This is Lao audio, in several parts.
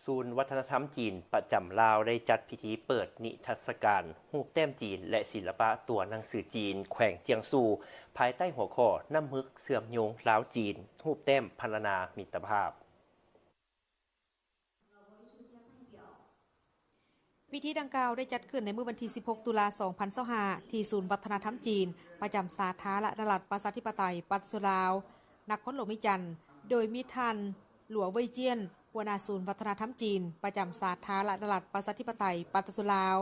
ສູນວັດທະນະທຳຈີນປະຈຳລາວ ໄດ້ຈັດພິທີເປີດນິທັດສະການຮູບແຕ້ມຈີນ ແລະ ສິລະປະຕົວໜັງສືຈີນ ແຂວງຈຽງຊູ່ ພາຍໃຕ້ຫົວຂໍ້ ນ້ຳມຶກເຊື່ອມໂຍງລາວ-ຈີນ ຮູບແຕ້ມພັນລະນາມິດຕະພາບ. ພິທີດັ່ງກ່າວໄດ້ຈັດຂຶ້ນໃນມື້ວັນທີສິບຫົກ ຕຸລາ ສອງພັນຊາວຫ້າ ທີ່ສູນວັດທະນະທຳຈີນ ປະຈຳສາທາລະນະລັດ ປະຊາທິປະໄຕ ປະຊາຊົນລາວ ນະຄອນຫຼວງວຽງຈັນ ໂດຍມີທ່ານ ຫຼວງ ເຫວີຍຈຽນ ຫົວໜ້າສູນວັດທະນະທຳຈີນ ປະຈຳສາທາລະນະລັດ ປະຊາທິປະໄຕ ປະຊາຊົນລາວ,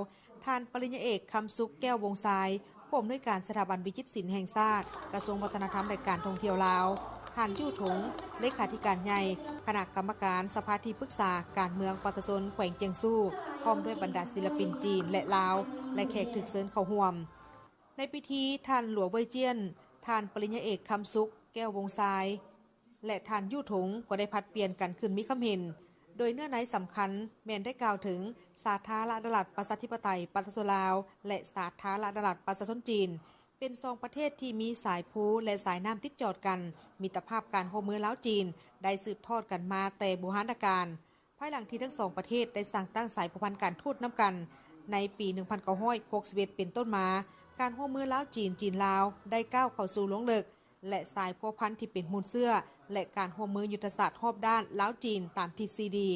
ທ່ານ ປະລິນຍາເອກ ຄຳສຸກ ແກ້ວວົງຊາຍ ຜູ້ອຳນວຍການສະຖາບັນວິຈິດສິນແຫ່ງຊາດ, ກະຊວງວັດທະນະທຳ ແລະ ການທ່ອງທ່ຽວລາວ, ທ່ານ ຢູ່ ທົງ ເລຂາທິການໃຫຍ່ຄະນະກຳມະການສະພາທີ່ປຶກສາການເມືອງປະຊາຊົນແຂວງຈຽງຊູ່ ພ້ອມດ້ວຍບັນດາສິລະປິນຈີນ ແລະ ລາວ ແລະ ແຂກຖືກເຊີນເຂົ້າຮ່ວມ. ໃນພິທີ ທ່ານ ຫຼວງ ເຫວີຍຈຽນ, ທ່ານ ປະລິນຍາເອກ ຄຳສຸກ ແກ້ວວົງຊາຍ ແລະ ທ່ານ ຢູ່ ທົງ ກໍໄດ້ຜັດປ່ຽນກັນຂຶ້ນມີຄຳເຫັນ, ໂດຍເນື້ອໃນສຳຄັນແມ່ນໄດ້ກ່າວເຖິງສາທາລະນະລັດ ປະຊາທິປະໄຕ ປະຊາຊົນລາວ ແລະ ສາທາລະນະລັດ ປະຊາຊົນຈີນ ເປັນສອງປະເທດທີ່ມີສາຍພູ ແລະ ສາຍນ້ຳຕິດຈອດກັນ, ມິດຕະພາບການຮ່ວມມືລາວ-ຈີນ ໄດ້ສືບທອດກັນມາແຕ່ບູຮານະການ. ພາຍຫຼັງທີ່ທັງສອງປະເທດໄດ້ສ້າງຕັ້ງສາຍພົວພັນການທູດນຳກັນໃນປີໜຶ່ງພັນເກົ້າຮ້ອຍຫົກສິບເອັດເປັນຕົ້ນມາ, ການຮ່ວມມືລາວ-ຈີນ, ຈີນ-ລາວ ໄດ້ກ້າວເຂົ້າສູ່ລວງເລິກ ແລະ ສາຍພົວພັນທີ່ເປັນມູນເຊື້ອ ແລະ ການຮ່ວມມືຍຸດທະສາດຮອບດ້ານລາວ-ຈີນ ຕາມທິດສີ່ດີ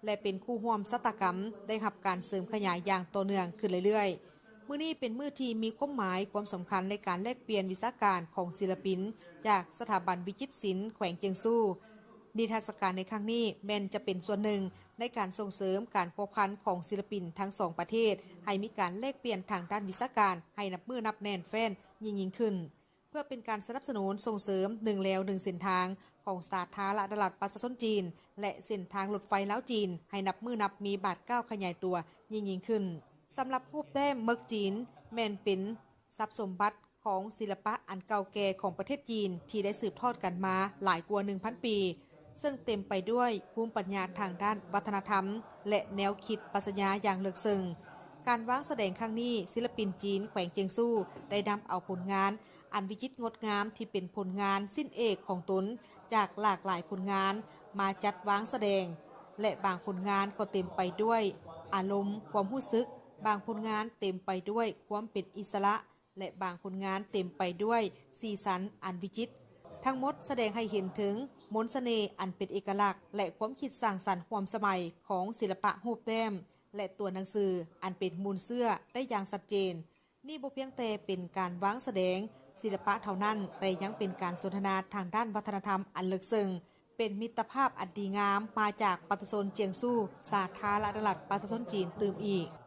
ແລະ ເປັນຄູ່ຮ່ວມຊະຕາກຳ ໄດ້ຮັບການເສີມຂະຫຍາຍຢ່າງຕໍ່ເນື່ອງຂຶ້ນເລື້ອຍໆ. ມື້ນີ້ເປັນມື້ທີ່ມີຄວາມໝາຍຄວາມສຳຄັນໃນການແລກປ່ຽນວິຊາການຂອງສິລະປິນຈາກສະຖາບັນວິຈິດສິນແຂວງຈຽງຊູ່. ນິທັດສະການໃນຄັ້ງນີ້ແມ່ນຈະເປັນສ່ວນໜຶ່ງໃນການສົ່ງເສີມການພົວພັນຂອງສິລະປິນທັງສອງປະເທດ ໃຫ້ມີການແລກປ່ຽນທາງດ້ານວິຊາການໃຫ້ນັບມື້ນັບແໜ້ນແຟ້ນຍິ່ງໆຂຶ້ນ. ເພື່ອເປັນການສະໜັບສະໜູນສົ່ງເສີມໜຶ່ງແລວໜຶ່ງເສັ້ນທາງຂອງສາທາລະນະລັດປະຊາຊົນຈີນ ແລະ ເສັ້ນທາງລົດໄຟລາວ-ຈີນ ໃຫ້ນັບມື້ນັບມີບາດກ້າວຂະຫຍາຍຕົວຍິ່ງໆຂຶ້ນ. ສຳລັບຮູບແຕ້ມເມິກຈີນ ແມ່ນເປັນຊັບສົມບັດຂອງສິລະປະອັນເກົ່າແກ່ຂອງປະເທດຈີນ ທີ່ໄດ້ສືບທອດກັນມາຫຼາຍກວ່າໜຶ່ງພັນປີ, ເຊິ່ງເຕັມໄປດ້ວຍພູມປັນຍາທາງດ້ານວັດທະນະທຳ ແລະ ແນວຄິດປັດຊະຍາຢ່າງເລິກເຊິ່ງ. ການວາງສະແດງຄັ້ງນີ້, ສິລະປິນຈີນແຂວງຈຽງຊູ່ ໄດ້ນຳເອົາຜົນງານອັນວິຈິດງົດງາມທີ່ເປັນຜົນງານຊິ້ນເອກຂອງຕົນຈາກຫຼາກຫຼາຍຜົນງານມາຈັດວາງສະແດງ ແລະ ບາງຜົນງານກໍເຕັມໄປດ້ວຍອາລົມຄວາມຮູ້ສຶກ, ບາງຜົນງານເຕັມໄປດ້ວຍຄວາມເປັນອິດສະຫຼະ ແລະ ບາງຜົນງານເຕັມໄປດ້ວຍສີສັນອັນວິຈິດ. ທັງໝົດສະແດງໃຫ້ເຫັນເຖິງມົນສະເໜ່ອັນເປັນເອກະລັກ ແລະ ຄວາມຄິດສ້າງສັນຮ່ວມສະໄໝຂອງສິລະປະຮູບແຕ້ມ ແລະ ຕົວໜັງສືອັນເປັນມູນເຊື້ອໄດ້ຢ່າງຊັດເຈນ. ນີ້ບໍ່ພຽງແຕ່ເປັນການວາງສະແດງສິລະປະເທົ່ານັ້ນ, ແຕ່ຍັງເປັນການສົນທະນາທາງດ້ານວັດທະນະທຳອັນເລິກເຊິ່ງ, ເປັນມິດຕະພາບອັນດີງາມມາຈາກປະຊາຊົນຈຽງຊູ່ ສາທາລະນະລັດປະຊາຊົນຈີນຕື່ມອີກ.